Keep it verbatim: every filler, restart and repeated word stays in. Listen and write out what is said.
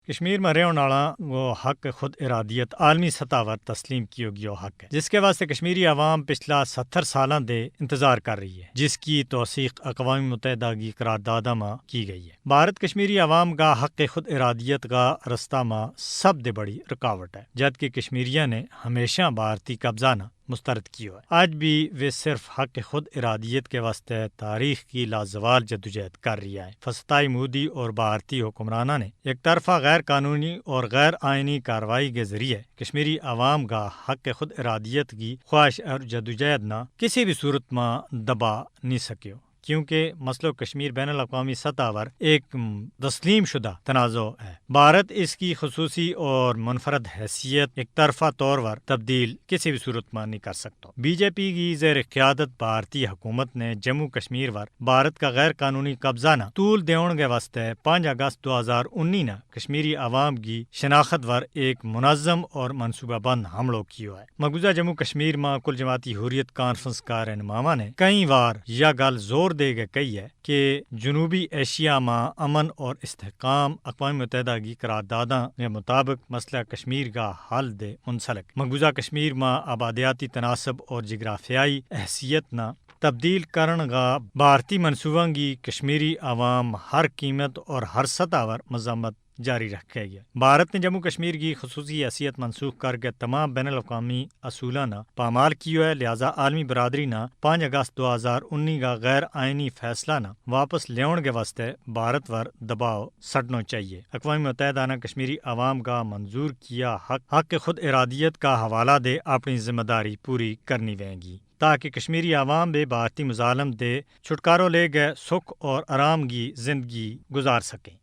کشمیر ما رہن آلا وہ حق خود ارادیت عالمی سطح پر تسلیم کیو گیو حق ہے، جس کے واسطے کشمیری عوام پچھلا ستر سالاں دے انتظار کر رہی ہے، جس کی توثیق اقوام متحدہ کی قرارداداں ما کی گئی ہے۔ بھارت کشمیری عوام کا حق خود ارادیت کا رستہ ما سب دے بڑی رکاوٹ ہے، جد کہ کشمیریاں نے ہمیشہ بھارتی قبضہ نا مسترد کیو ہے۔ آج بھی وہ صرف حق خود ارادیت کے واسطے تاریخ کی لازوال جدوجہد کر رہی ہے۔ فستائی مودی اور بھارتی حکمراناں نے ایک طرفہ غیر قانونی اور غیر آئینی کارروائی کے ذریعے کشمیری عوام کا حق خود ارادیت کی خواہش اور جدوجہد نا کسی بھی صورت ما دبا نہیں سکیو، کیونکہ مسئلہ کشمیر بین الاقوامی سطح پر ایک تسلیم شدہ تنازع ہے۔ بھارت اس کی خصوصی اور منفرد حیثیت ایک طرفہ طور پر تبدیل کسی بھی صورت ما نہیں کر سکتا۔ بی جے پی کی زیر قیادت بھارتی حکومت نے جموں کشمیر پر بھارت کا غیر قانونی قبضہ نا طول دیون کے واسطے پانچ اگست دو ہزار انی نا کشمیری عوام کی شناخت پر ایک منظم اور منصوبہ بند حملو کیو ہے۔ مقبوضہ جموں کشمیر ما کل جماعتی حریت کانفرنس کا رہنماواں نے کئی وار یا گل زور دے کے کہی ہے کہ جنوبی ایشیا ما امن اور استحکام اقوام متحدہ کی قرارداداں کے مطابق مسئلہ کشمیر کا حل دے منسلک۔ مقبوضہ کشمیر ما آبادیاتی تناسب اور جغرافیائی حیثیت نا تبدیل کرن کا بھارتی منصوباں کی کشمیری عوام ہر قیمت اور ہر سطح پر مذمت جاری رکھے گیا۔ بھارت نے جموں کشمیر کی خصوصی حیثیت منسوخ کر کے تمام بین الاقوامی اصولاں نا پامال کیو ہے، لہذا عالمی برادری نا پانچ اگست دو ہزار انی کا غیر آئینی فیصلہ نا واپس لیون کے واسطے بھارت پر دباؤ سٹنو چاہیے۔ اقوام متحدہ نا کشمیری عوام کا منظور کیا حق حق خود ارادیت کا حوالہ دے اپنی ذمہ داری پوری کرنی ویں گی، تاکہ کشمیری عوام بھی بھارتی مظالم دے چھٹکارو لے گئے سکھ اور آرام کی زندگی گزار سکیں۔